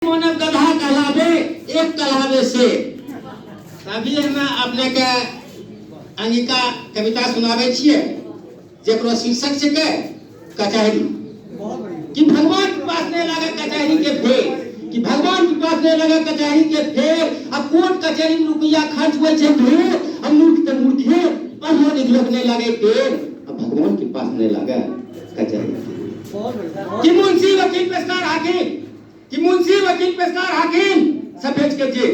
मानव गधा कहलावे, एक कहलावे से। अभी हमे अपने के अंगिका कविता सुनावे छियै, जेकरो शीर्षक छिकै कचहरी। कि भगवान के पास नहीं लागे कचहरी के फेर, कि भगवान के पास नहीं लगे कचहरी के फेर, आ कोर्ट कचहरी में रुपया खर्च होइ छै ढेर, आ मूर्ख तऽ मूर्खे, पढ़लो लिखलो के नहीं लागे पेड़, आ भगवान के पास नहीं लागे कचहरी के। कि मुंशी वकील पेशकार हाकिम, कि मुंशी वकील पेशकार हाकिम सब भेज के जे,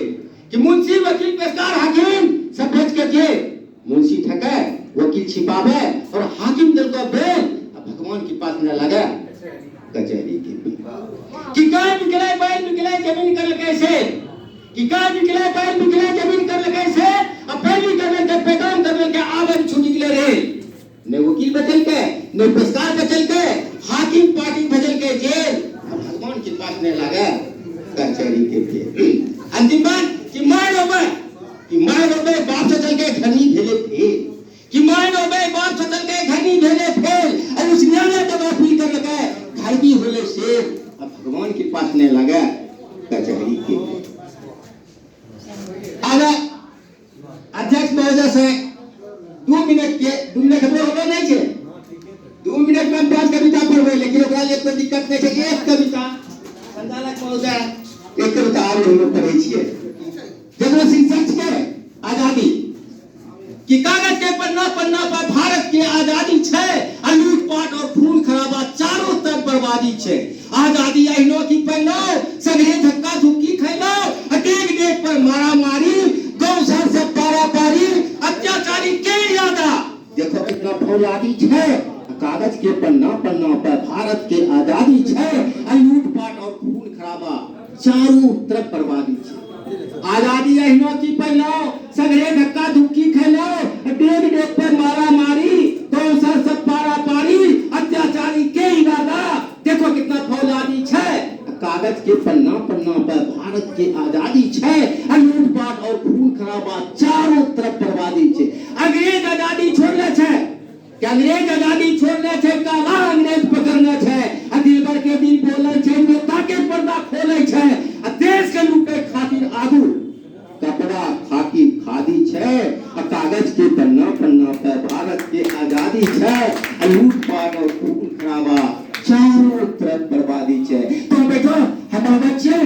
कि मुंशी वकील पेशकार हाकिम सब भेज के जे, मुंशी ठके, वकील छिपावे और हाकिम दिल को बेल, आ भगवान के पास न लगे कचहरी के। कि गाय बिकले, बैल बिकले, जमीन कर कैसे, कि गाय बिकले, बैल बिकले, जमीन कर कैसे, अब बैली कर के पैगाम कर के आवन छूटी गेले रे, ने वकील बचल के, ने पेशकार बचल के, हाकिम पार्टी बचल के जेल, अब भगवान के पास नहीं लगे कचहरी के फेर। अंतिम बात कि माय रोबे, कि माय रोबे बाप से चल के घनी भेले फेल, कि माय रोबे बाप से चल के घनी भेले फेल, और उस न्यायालय तक अपील कर लगे घर भी होले शेर, अब भगवान के पास नहीं लगे कचहरी के। आगे अध्यक्ष महोदय से 2 मिनट के, 2 मिनट हमरो होबे नहीं छै, 2 मिनट में हम 5 कविता पढ़बै, लेकिन ओकरा लिए कोई दिक्कत नहीं छै। एक कविता संचालक महोदय, एक कविता आरो हम लोग पढ़ै छियै, जेकरो शीर्षक छै आजादी। कि कागज के पन्ना पन्ना पर भारत के आजादी छै, आ लूटपाट और खून खराबा चारों तरफ बर्बादी छै। आजादी अहिनो की पैलो, सगरे धक्का धुक्की खैलो, आ डेग डेग पर मारा मारी, गाँव शहर से पारा पारी, अत्याचारी के इरादा देखो कितना फौलादी छै। कागज के पन्ना पन्ना पर भारत के आजादी छै, आ लूटपाट और खून खराबा चारों तरफ बर्बादी छै। आजादी अहिनो की पैलो, सगरे धक्का धुक्की खैलो, डेग डेग पर मारा मारी, गाँव शहर सब पारा पारी, अत्याचारी के इरादा देखो कितना फौलादी छै। कागज के पन्ना पन्ना पर भारत के आजादी छै, आ लूटपाट और खून खराबा चारों तरफ बर्बादी छै। अंग्रेज आजादी छोड़ले छै, कि अंग्रेज आजादी छोड़ले छै, काला अंग्रेज पकड़ने छै, आ दिलबर के दिल बोले छै, नेता के पर्दा खोले छै, आ देश के लूटे खातिर आगू कपड़ा खाकी खादी छै। आ कागज के पन्ना पन्ना पर भारत के आजादी छै, आ लूटपाट और खून खराबा चारों तरफ बर्बादी छै। तो बैठो, हम बच्चे।